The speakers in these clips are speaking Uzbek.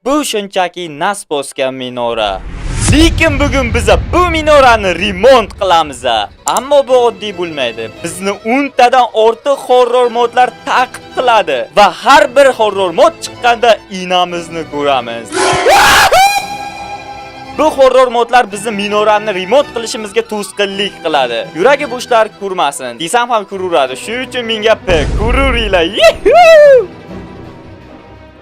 Bu shunchaki nas bosgan minora. Lekin bugun biza bu minorani remont qilamiz. Ammo bu oddiy bo'lmaydi. Bizni 10 tadan ortiq horror modlar ta'qib qiladi va har bir horror mod chiqqanda inamizni ko'ramiz. Bu horror modlar bizni minorani remont qilishimizga to'sqinlik qiladi. Yuragi bo'shlar ko'rmasin. Desam ham ko'raveradi. Shuning uchun menga P ko'raveringlar. Yuhuu!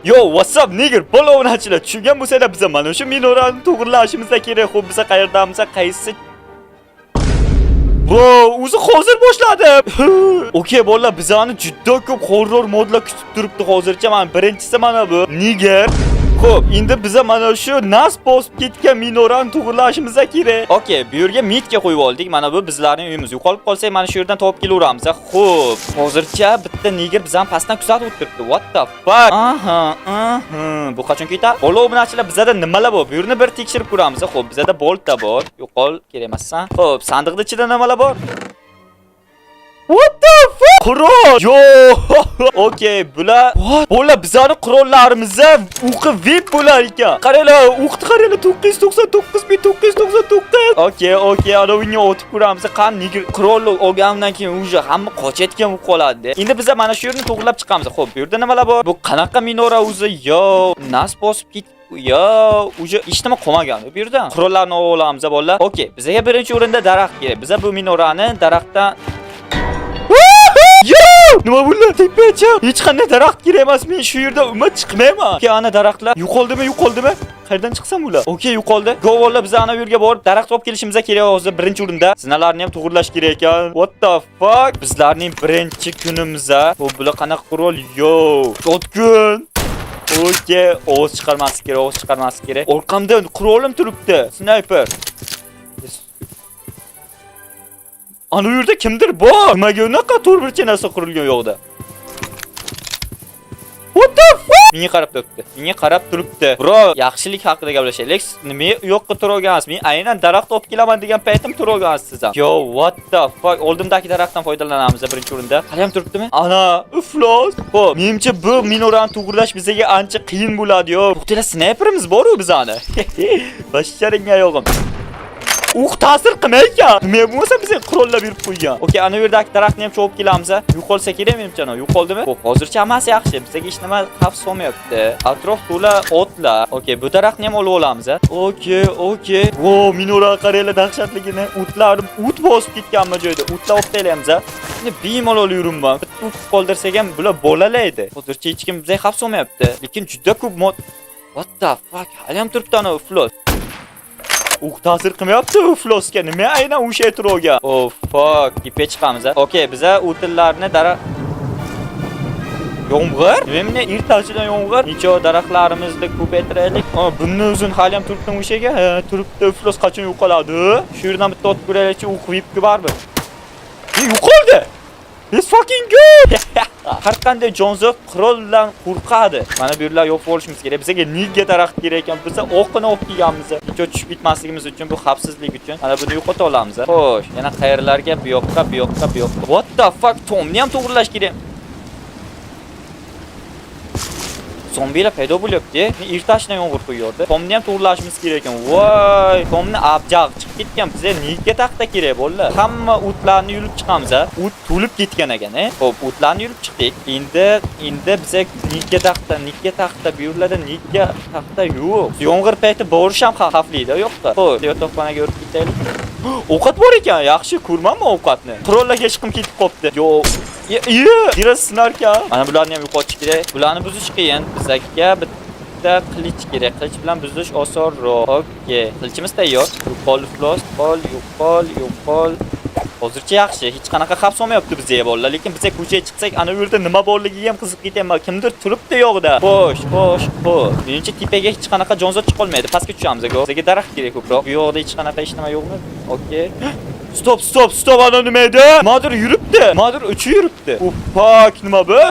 Yo, what's up, nigger? Bola o'ynachilar, tushungan bo'lsanglar, biza mana shu minorani to'g'rilashimiz kerak. Xo'p, biza qayerdamiz? Qaysi? Bro, o'zi hozir boshladi. Okey, bolalar, bizani juda ko'p horror modlar kutib turibdi hozircha. Mana birinchisi mana bu. Nigger. Xo'p, endi biza mana shu nas bosib ketgan minorani to'g'rilashimiz kerak. Okey, bu yerga метка qo'yib oldik. Mana bu bizlarning uyimiz. Yo'qolib qolsak, mana shu yerdan topib kelaveramiz. Xo'p, hozircha bitta nigger bizani pastdan kuzatib o'tiribdi. What the fuck? Aha. Bu qachon ketadi? Bola obunachilar, bizada nimalar bor? Bu yerni bir tekshirib ko'ramiz. Xo'p, bizada bolta bor. Yo'qol, kerak emassan. Xo'p, sandiqning ichida nimalar bor? What the fuck? Qurol! Yo! Okey, bular. What? Bular bizani qurollarimizni o'qi VIP bo'lar ekan. Qaranglar, o'qni qaranglar, 999 999. Okey, ana unga o'tib ko'ramiz. Qani nigger qurolni olgandan keyin уже hamma qochayotgan bo'lib qoladi. Endi biza mana shu yerni to'g'rilab chiqamiz. Xo'p, bu yerda nimalar bor? Bu qanaqa minora o'zi? Yo, nas bosib ketib. Yo, уже hech nima qolmagan bu yerda. Qurollarni olib olamiz, bolalar. Okey, bizga birinchi o'rinda daraxt kerak. Biza bu minorani daraxtdan. Yo! Nima bo'ldi? Tepacha. Hech qanday daraxt kerak emas. Men shu yerda umuman chiqmayman. Okey, ana daraxtlar yo'qoldimi, yo'qoldimi? Qayerdan chiqsam ular? Okey, yo'qoldi. Govollar, biz ana bu yerga borib daraxt olib kelishimiz kerak hozir birinchi o'rinda. Zinalarni ham to'g'irlash kerak ekan. What the fuck? Bizlarning birinchi kunimiz. Bu bular qanaqa qurol? Yo! Shotgun. Okey, ovoz chiqarmaslik kerak, ovoz chiqarmaslik kerak. Orqamda qurolim turibdi. Sniper. Ana u yerda kimdir bor. Nimaga unaqa to'rtburchak narsa qurilgan u yoqda? What the fuck? Menga qarab turibdi. Menga qarab turibdi. Bro, yaxshilik haqida gaplashaylik. Nima u yoqqa turgansiz? Men aynan daraxt olib kelaman degan paytim turgansiz siz ham. Yo, what the fuck? Oldimdagi daraxtdan foydalanamiz birinchi o'rinda. Hali ham turibdimi? Ana, iflos. Xo'p, menimcha bu minorani to'g'rilash bizga ancha qiyin bo'ladi, yo. To'xtanglar, snayperimiz bor-u bizani. Basharingga yo'g'im. O'q ta'sir qilmay ekan. Nima bo'lmasa bizga qurollar berib qo'ygan. Okey, ana u yerdagi daraxtni ham chopib kelamiz. Yo'qolsa kerak menimcha, ana yo'qoldimi? Xo'p, hozircha hammasi yaxshi. Bizga hech nima xavf solmayapti. Atrof to'la otlar. Okey, bu daraxtni ham olib olamiz. Okey. Vo, minora qaranglar dahshatligini. O'tlar, o't bosib ketgan hamma joyda. O'tlar olib tashlaymiz. Endi bemalol yuribman. Bitta o't qoldirsak ham bular bolalaydi. Hozircha hech kim bizga xavf solmayapti. Lekin juda ko'p mod. What the fuck? Hali ham turibdi ana iflos. O'q ta'sir qilmayapti iflosga. Nima aynan o'sha turgan? Oh fuck, tepaga chiqamiz. Okey, biza o'tinlarni daraxt. Yomg'ir? Nima menga ertachidan yomg'ir? Necha daraxtlarimizni ko'paytiraylik. Ha, bunni uzun hali ham turibdi o'shaga. Ha, turibdi. Iflos qachon yo'qoladi? Shu yerdan bitta otib ko'raylikchi, o'q vipki baribir. E, yo'qoldi. Let's fucking go! Har qanday jonzot qurol bilan qo'rqadi. Mana bu yerlar yopib olishimiz kerak. Bizga nega daraxt kerak ekan? Biz o'qini olib kelganmiz. Necha tushib ketmasligimiz uchun, bu xavfsizlik uchun. Mana buni yo'qota olamiz. Xo'sh, yana qayerlarga? Bu yoqqa, bu yoqqa, bu yoqqa. What the fuck? Tomni ham to'g'rilash kerak. Zombilar paydo bo'lyapti. Men ertashidan yomg'ir quyyordi. Tomni ham to'g'rilashimiz kerak ekan. Voy, tomni abjag chiqib ketgan. Bizga nega taxta kerak bo'ldi? Hamma o'tlarni yulib chiqamiz, a. O't to'lib ketgan ekan, e. Xo'p, o'tlarni yulib chiqdik. Endi bizga nega taxta, nega taxta, bu yerlarda nega taxta yo'q. Yomg'ir payti borish ham xavfli-da, yo'qda. Xo'p, yotoqxonaga o'tib ketaylik. Ovqat bor ekan, yaxshi ko'rmanmi ovqatni? Qurollarga ishqim ketib qolibdi. Yo, ye, deraza sinarkan. Mana bularni ham yo'qotish kerak. Bularni buzish qiyin. Bizga bitta qilich kerak. Qilich bilan buzish osonroq. Okey. Qilichimiz tayyor. Yo'qol iflos, yo'qol, yo'qol, yo'qol. Hozircha yaxshi, hech qanaqa xavf solmayapti bizga bolalar, lekin biza ko'chaga chiqsak, ana u yerda nima borligiga ham qiziq ketyapman. Kimdir turibdi yo'g'ida. Xo'sh, xo'sh, xo'sh. Menimcha tepaga hech qanaqa jonzot chiqa olmaydi. Pastga tushamiz, go. Bizga daraxt kerak ko'proq. Bu yoqda hech qanaqa hech nima yo'qmi? Okey. Stop, stop, stop, ana nima edi? Nimadir yuribdi. Nimadir uchi yuribdi. Oh, fuck, nima bu?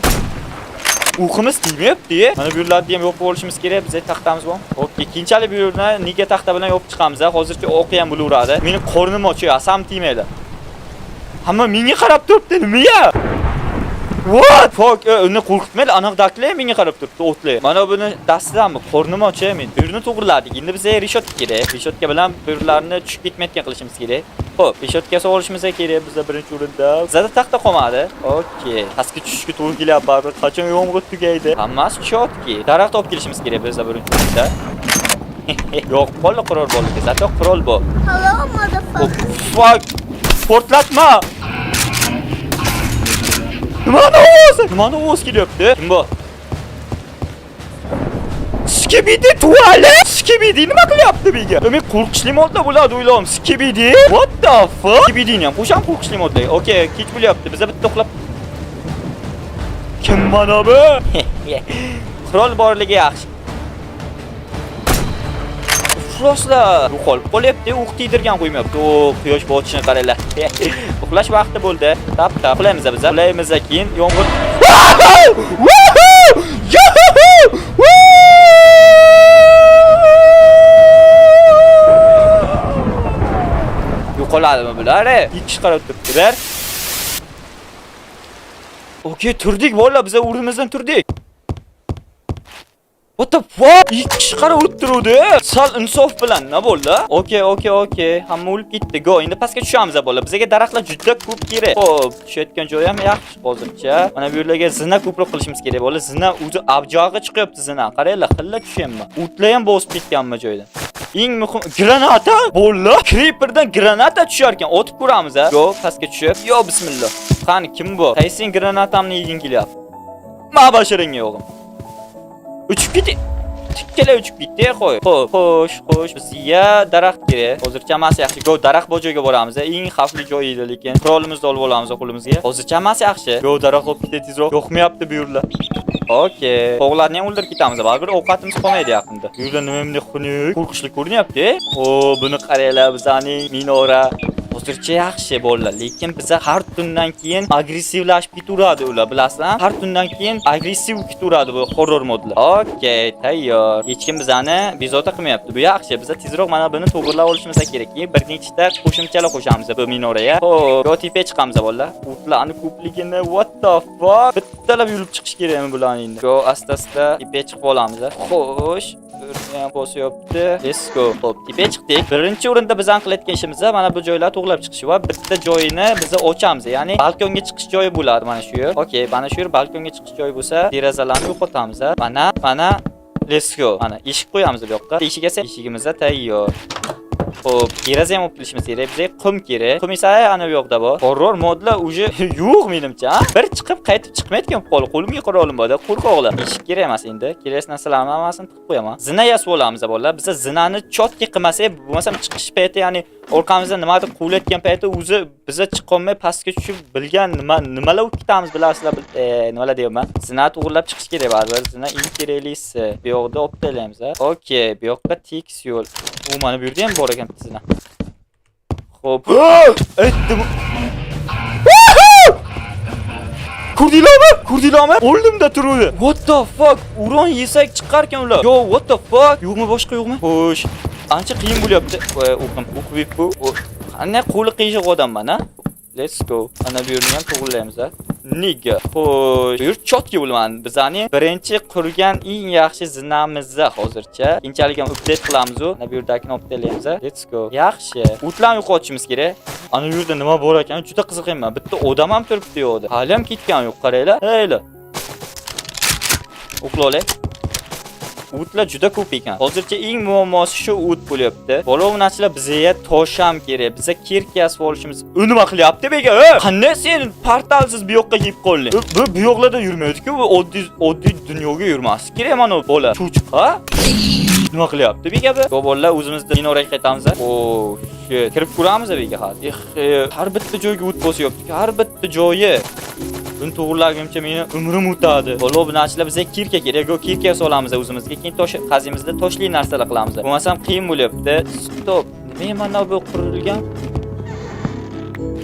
O'qimiz tegmayapti. Mana bu yerlarni ham yopib olishimiz kerak. Bizga taxtamiz bor. Okey, keyinchalik bu yerni nega taxta bilan yopib chiqamiz. Hozircha o'qi ham bo'laveradi. Meni qornim och, asam tegmaydi. Hamma menga qarab turibdi, nimaga? What? Fuck, uni qo'rqitmaydi, aniq daklar menga qarab turibdi, o'tli. Mana buni dastidami? Qornim och men. Buyurni to'g'riladik. Endi bizga reshotka kerak. Reshotka bilan buyurlarni tushib ketmayotgan qilishimiz kerak. Xo'p, reshotka solishimiz kerak bizda birinchi o'rinda. Bizda taxta qolmadi. Okey. Pastga tushishga to'g'ri kelyapti baribir. Qachon yomg'ir tugaydi? Hammasi чётко. Daraxt olib kelishimiz kerak bizda birinchi o'rinda. Yo'q, qoldi qurol borligi. Зато qurol bor. Hello, Oh, motherfucker. Fuck. Portlatma. Nimani ovozi? Nimani ovozi kelyapti? Kim bu? Skibidi tualet! Skibidi nima qilyapti bu yerga? Men qo'rqishli modda bo'ladi o'ylayapman. Skibidi? What the fuck? Skibidini ham qo'sham qo'rqishli modda. Okey, kech bo'lyapti. Biza bitta uxlab. Kim mana bu? Qurol borligi yaxshi. Ifloslar yo'qolib qolyapti, o'q tegdirgan qo'ymayapti. O, quyosh botishini qaranglar. Uxlash vaqti bo'ldi. Tap tap. Uxlaymiz biz. Uxlaymiz, keyin yomg'ir. Woohoo! Yahoo! Woo! Yo'qoladimi bular? Ikki kishi qarab turibdi. Bir. Okey, turdik bolalar, biz o'rnimizdan turdik. What the fuck? Ikki kishi qarab o'tiruvdi. Sal insof bilan nima bo'ldi? Okey, okey, okey. Hamma o'lib ketdi. Go, endi pastga tushamiz bolalar. Bizga daraxtlar juda ko'p kerak. Xo'p, tushayotgan joyi ham yaxshi hozircha. Mana bu yerlarga zina ko'proq qilishimiz kerak bolalar. Zina o'zi abjog'i chiqyapti zina. Qaranglar, xilla tushyapman. O'tlar ham bosib ketganmi joydan. Eng muhim granata bolalar. Creeperdan granata tushar ekan. Otib ko'ramiz a. Go, pastga tushib. Yo, bismillah. Qani, kim bu? Qaysi granatamni yegin kelyapti? Ma basharingga yo'g'im. Uchib ketdi. Tikkala uchib ketdi, qo'y. Xo'p, xo'sh, xo'sh. Bizga daraxt kerak. Hozircha hammasi yaxshi. Go, daraxt bor joyga boramiz. Eng xavfli joy edi lekin. Qurolimizni olib olamiz qo'limizga. Hozircha hammasi yaxshi. Go, daraxt olib ketay tezroq. Yo'qmayapti bu yerlar. Okey. Tovuqlarni ham o'ldirib ketamiz. Baribir ovqatimiz qolmaydi yaqinda. Bu yerda nima bunday xunuk, qo'rqinchli ko'rinyapti. O, buni qaranglar, bizning minora. Hozircha yaxshi bolalar, lekin biza har tundan keyin agressivlashib ketaveradi ular, bilasizlar? Har tundan keyin agressiv ketaveradi bu horror modlar. Okey, tayyor. Hech kim bizani bezovta qilmayapti. Bu yaxshi. Biza tezroq mana buni to'g'rilab olishimiz kerak. Keyin bir nechta qo'shimchalar qo'shamiz bu minoraga. Xo'p, yo tepaga chiqamiz bolalar. O'tlarni ko'pligini, what the fuck? Bittalab yulib chiqish kerakmi bularni endi? Yo, asta-asta tepaga chiqib olamiz. Xo'sh, o'rni ham bosyapti. Let's go. Xo'p, tepaga chiqdik. Birinchi o'rinda bizning qilayotgan ishimiz mana bu joylarni to'g'rilab chiqish va bitta joyini biz ochamiz. Ya'ni balkonga chiqish joyi bo'ladi mana shu yer. Okey, mana shu yer balkonga chiqish joyi bo'lsa, derazalarni yo'qotamiz. Mana, mana, let's go. Mana eshik qo'yamiz bu yoqqa. Eshik esa eshigimiz tayyor. Xo'p, deraza ham olib kelishimiz kerak. Bizga qum kerak. Qum esa ana bu yoqda bor. Horror modlar уже yo'q menimcha. Bir chiqib qaytib chiqmayotgan qo'l. Qo'limga qurolim bor-da, qo'rqoqlar. Eshik kerak emas endi. Kerak narsalarni hammasini tiqib qo'yaman. Zina yasab olamiz bolalar. Biza zinani чётко qilmasak, bo'lmasam chiqish payti, ya'ni orqamizda nimadir quvilayotgan payti o'zi biza chiqolmay pastga tushib bilgan nima nimalar o'tib ketamiz, bilasizlar. Nimalar deyapman. Zina to'g'rilab chiqish kerak baribir. Zina eng keraklisi. Bu yoqda olib tashlaymiz. Okey, bu yoqqa tekis yo'l. U mana bu yerda ham bor ekan zina. Xo'p. Aytdim. Ko'rdinglarmi? Ko'rdinglarmi? Oldimda turuvdi. What the fuck? Uron yesak chiqarkan ular. Yo, what the fuck? Yo'qmi, boshqa yo'qmi? Xo'sh. Ancha qiyin bo'lyapti. Voy, o'qim, o'qib bu. Qanday qo'li qiyshiq odamman, a? Let's go. Ana bu yerni ham to'g'rilaymiz, a. Nigga. Xo'sh, bu yer чётко bo'lmadi. Bizani birinchi qurgan eng yaxshi zinamiz hozircha. Keyinchalik ham update qilamiz u. Ana bu yerdagini olib tashlaymiz. Let's go. Yaxshi. O'tlarni yo'qotishimiz kerak. Ana bu yerda nima bor ekan, juda qiziqyapman. Bitta odam ham turibdi yo'qda. Hali ham ketgan yo'q, qaranglar. Heyla. Uxla olay. O'tlar juda ko'p ekan. Hozircha eng muammosi shu o't bo'lyapti. Bola bizga tosh ham kerak. Biza кирка yasab olishimiz. U nima qilyapti bega? E, qanday sen portalsiz bu yoqqa kelib qolding? Bu yoqlarda yurmaydi-ku, bu oddiy oddiy dunyoga yurmaslik kerak mana bu bola. Cho'chqa. Nima qilyapti bega bu? Bolalar, o'zimizni minoraga qaytamiz. Oh, shit. Kirib ko'ramiz bega hozir. Eh, har bitta joyga o't bosyapti. Har bitta joyi. Buni to'g'irlagimcha meni umrim o'tadi. Bola, bu narsalar bizga кирка kerak. Go, кирка solamiz o'zimizga. Keyin tosh qazimizda toshli narsalar qilamiz. Bo'lmasam qiyin bo'lyapti. Stop. Nima mana bu qurilgan?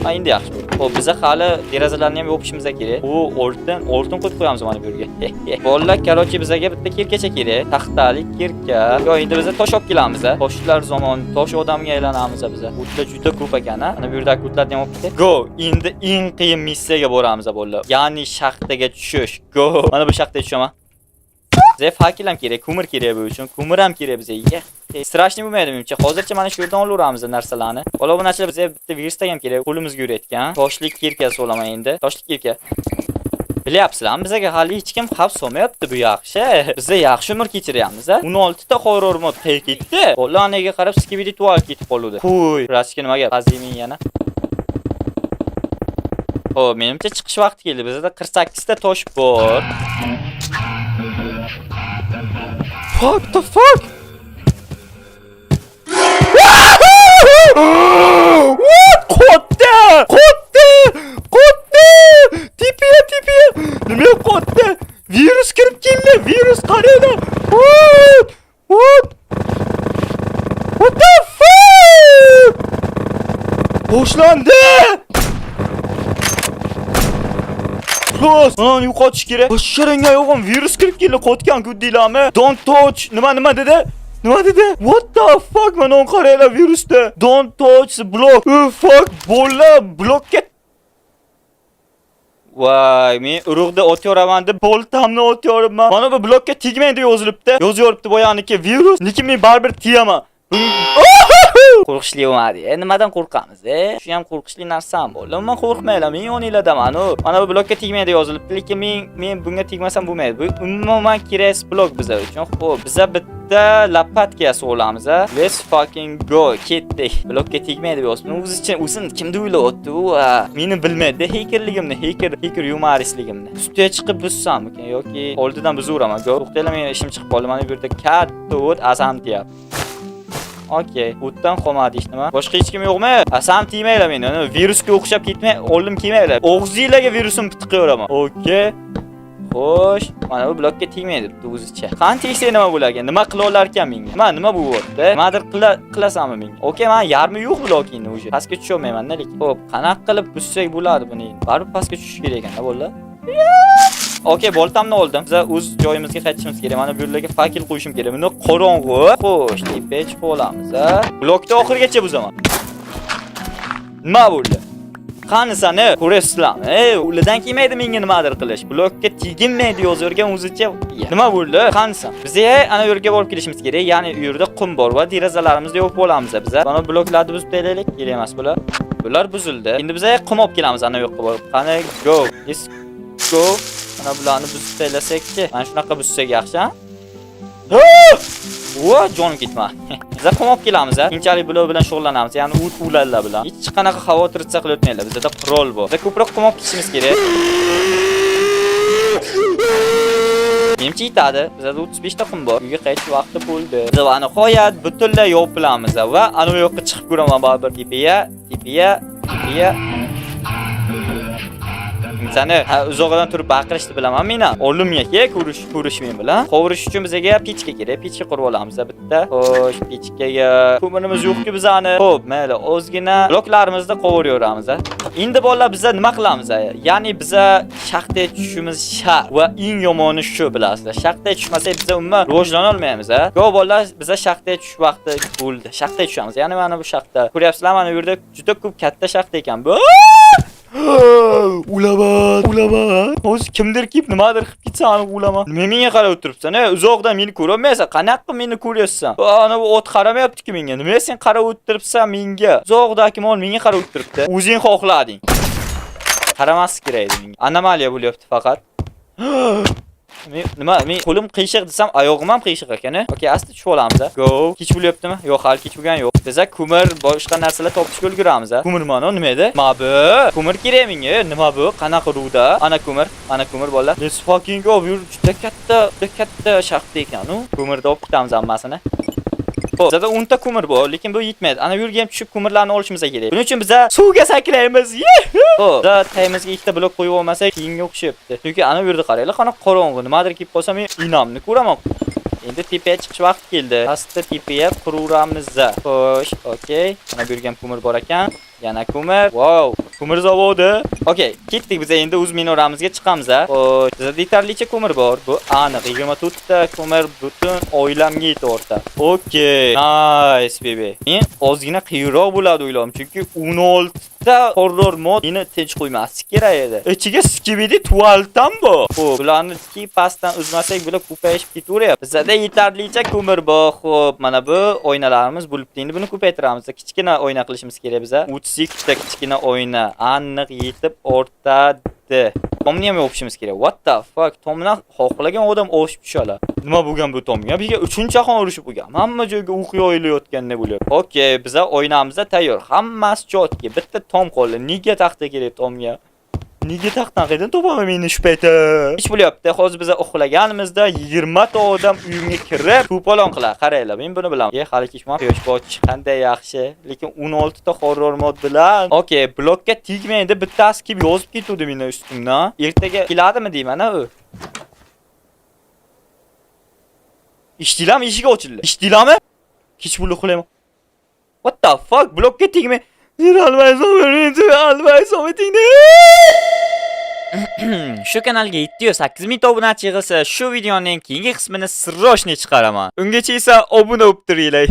Ha, endi yaxshi bo'ldi. Xo'p, biza hali derazalarni ham yopishimiz kerak. U oltin qo'yib qo'yamiz mana bu yerga. Bolalar, короче, bizaga bitta kirkacha kerak. Taxtali kirka. Yo, endi biza tosh olib kelamiz, a. Toshlar zamon, tosh odamga aylanamiz biza. O'tlar juda ko'p ekan, a. Mana bu yerdagi o'tlarni ham olib ketdik. Go! Endi eng qiyin missiyaga boramiz, bolalar. Ya'ni shaxtaga tushish. Go! Mana bu shaxtaga tushaman. Bizga факел ham kerak, ko'mir kerak bu uchun. Ko'mir ham kerak bizga. Страшный bo'lmaydi menimcha. Hozircha mana shu yerdan olaveramiz narsalarni. Bola, bu narsalar bizga bitta верстак ham kerak, qo'limizga yurayotgan. Toshlik kirkasi olaman endi. Toshlik kirka. Bilyapsizlarmi, bizga hali hech kim xavf solmayapti, bu yaxshi. Biza yaxshi umr kechiryapmiz, a. 16 ta horror mod qayerga ketdi? Bolalarga qarab skibidi tual ketib qoldi. Qo'y, rastga nima gap? Qazimin yana. Xo'p, menimcha chiqish vaqti keldi. Bizda 48 ta tosh bor. Fuck the fuck? What? Qotdi! Qotdi! Qotdi! Tepaga, tepaga! Nima qotdi? Virus kirib keldi. Virus qaranglar. What? What? What the fuck? Boshlandi! Xullas, mana yo'qotish kerak. Basharangga yo'g'on virus kirib keldi, qotgan ko'rdinglarmi? Don't touch. Nima nima dedi? Nima dedi? What the fuck? Mana uni qaranglar virusda. Don't touch the block. Oh, fuck, bola blokka. Voy, men urug'da otyoraman deb boltamni otyoribman. Mana bu blokka tegmang deb yozilibdi. Yozyapti boyaniki virus, lekin men baribir tiyaman. Qo'rqishli bo'lmadi. E, nimadan qo'rqamiz, e? Shu ham qo'rqishli narsam bo'ldi. Umuman qo'rqmanglar, men yoninglardaman u. Mana bu blokka tegmang deb yozilibdi, lekin men bunga tegmasam bo'lmaydi. Bu umuman keraksiz blok bizlar uchun. Xo'p, biza bitta лопатка yasab olamiz, a. Let's fucking go. Ketdik. Blokka tegmang deb yozibdi. O'zicha o'zini kimni o'ylayapti u? Meni bilmaydi xakerligimni, xaker yumarisligimni. Ustiga chiqib buzsammikan yoki oldidan buzaveraman. Go, to'xtanglar, meni ishim chiqib qoldi. Mana bu yerda katta o't asam deyapti. Okey, o'tdan qolmadi hech nima. Boshqa hech kim yo'qmi? Asam tegmanglar meni. Uni virusga o'xshab ketmay, oldin kelmanglar. Og'zinglarga virusim tiqaveraman. Okey. Xo'sh, mana bu blokka tegmaydi debdi o'zicha. Qani tegsak nima bo'larkan? Nima qila olar ekan menga? Nima nima bo'lyapti? Nimadir qilasanmi menga? Okey, men yarmi yo'q blokingni уже. Pastga tusha olmayman lekin. Xo'p, qanaqa qilib buzsak bo'ladi buni endi? Baribir pastga tushish kerak ekan, bo'ldi. Okey, boltamni oldim. Biz o'z joyimizga qaytishimiz kerak. Mana bu yerlarga факел qo'yishim kerak. Buni qorong'u. Xo'sh, tepaga chiqib olamiz, a. Blokni oxirigacha buzaman. Nima bo'ldi? Qani sani ko'rasizlarmi? Ey, ulardan kelmaydi menga nimadir qilish. Blokka teginmaydi yozargan o'zicha. Nima bo'ldi? Qanisan? Bizga ana u yerga borib kelishimiz kerak. Ya'ni u yerda qum bor va derazalarimizni yopib olamiz biz. Mana bloklarni buzib tashlaylik. Kerak emas bular. Bular buzildi. Endi biz qum olib kelamiz ana u yoqqa borib. Qani go. Let's go. Mana bularni buzib tashlasakchi. Mana shunaqa buzsak yaxshi, ha? Va, jonim ketma. Biz qum olib kelamiz, ha. Keyinchalik bular bilan shug'ullanamiz, ya'ni o't ularlar bilan. Hech qanaqa xavotircha qilib o'tmanglar. Bizda qurol bor. Biz ko'proq qum olib ketishimiz kerak. Menimcha yetadi. Bizda 35 ta qum bor. Uyga qaytish vaqti bo'ldi. Biz va nihoyat butunlay yopilamiz va ana u yoqqa chiqib ko'raman baribir. Tepaga, tepaga, tepaga. Insani uzoqdan turib baqirishni bilaman men ham. Olimga ko'rish ko'rish men bilan. Qovurish uchun bizga pechka kerak. Pechka qurib olamiz bitta. Xo'sh, pechkaga ko'mirimiz yo'q-ku bizani. Xo'p, mayli, ozgina bloklarimizni qovuraveramiz. Endi bolalar biza nima qilamiz? Ya'ni biza shaxtaga tushishimiz shart va eng yomoni shu, bilasizlar. Shaxtaga tushmasak biza umuman rivojlana olmaymiz, a. Go bolalar, biza shaxtaga tushish vaqti bo'ldi. Shaxtaga tushamiz. Ya'ni mana bu shaxta. Ko'ryapsizlar, mana bu yerda juda ko'p katta shaxta ekan bu. Ulaman, ulaman. Hozir kimdir kelib nimadir qilib ketsa aniq ulaman. Nima menga qarab o'tiribsan? E, uzoqdan meni ko'rolmaysan. Qanaqa qilib meni ko'ryapsan? Ana bu ot qaramayapti-ku menga. Nima sen qarab o'tiribsan menga? Uzoqdagi mol menga qarab o'tiribdi. O'zing xohlading. Qaramaslik kerak edi menga. Anomaliya bo'lyapti faqat. Men, nima, men qo'lim qiyshiq desam, oyog'im ham qiyshiq ekan. Okey, asta tushib olamiz. Go. Kech bo'lyaptimi? Yo'q, hali kech bo'lgani yo'q. Biza ko'mir, boshqa narsalar topishga ulguramiz. Ko'mir mana nima edi? Nima bu? Ko'mir kerak menga. Nima bu? Qanaqa руда? Ana ko'mir, ana ko'mir bolalar. Let's fucking go. Bu juda katta, juda katta shaxta ekan u. Ko'mirni olib ketamiz hammasini. Xo'p, bizda 10 ta ko'mir bor, lekin bu yetmaydi. Ana bu yerga ham tushib ko'mirlarni olishimiz kerak. Buning uchun biza suvga sakraymiz. Xo'p, biza tagimizga ikkita blok qo'yib olmasak, keyinga o'xshayapti. Chunki ana bu yerda qaranglar, qanaqa qorong'u. Nimadir kelib qolsa men inamni ko'raman. Endi tepaga chiqish vaqti keldi. Pastda tepaga quraveramiz. Xo'sh, okey. Mana bu yerga ham ko'mir bor ekan. Yana ko'mir. Wow, ko'mir zavodi. Okey, ketdik, biz endi o'z minoramizga chiqamiz. Xo'sh, bizda yetarlicha ko'mir bor. Bu aniq 24 ta ko'mir butun oilamga yetorta. Okey. Nice, baby. Men ozgina qiyinroq bo'ladi o'yladim, chunki 16 ta horror mod meni tinch qo'ymaslik kerak edi. Ichiga skibidi tualtam bu. Xo'p, bularni pastdan uzmasak, bular ko'payishib ketaveryapti. Bizada yetarlicha ko'mir bor. Xo'p, mana bu oynalarimiz bo'libdi. Endi buni ko'paytiramiz. Kichkina oyna qilishimiz kerak biza. 32 ta kichkina oyna aniq yetib ortadi. Tomni ham yopishimiz kerak. What the fuck? Tomdan xohlagan odam oshib tushadi. Nima bo'lgan bu tomga? Bizga uchinchi jahon urushi bo'lgan. Hamma joyga o'q yoyilayotgandek bo'lyapti. Okey, biza oynamizda tayyor. Hammasi чётко. Bitta tom qoldi. Nega taxta kerak tomga? Nega taxtani qayerdan topaman men shu paytda? Ish bo'lyapti. Hozir biza uxlaganimizda 20 ta odam uyimga kirib to'polon qiladi. Qaranglar, men buni bilaman. E, hali kechman. Quyosh botishi qanday yaxshi. Lekin 16 ta horror mod bilan. Okey, blokka tegmang deb bittasi kelib yozib ketuvdi meni ustimdan. Ertaga keladimi deyman, u. Eshitdinglarmi? Eshik ochildi. Eshitdinglarmi? Kech bo'ldi, uxlayman. What the fuck? Blokka tegmang. Almaysan, shu kanalga 708 ming obunachi yig'ilsa, shu videoning keyingi qismini срочно chiqaraman. Ungacha esa obuna bo'lib turinglar.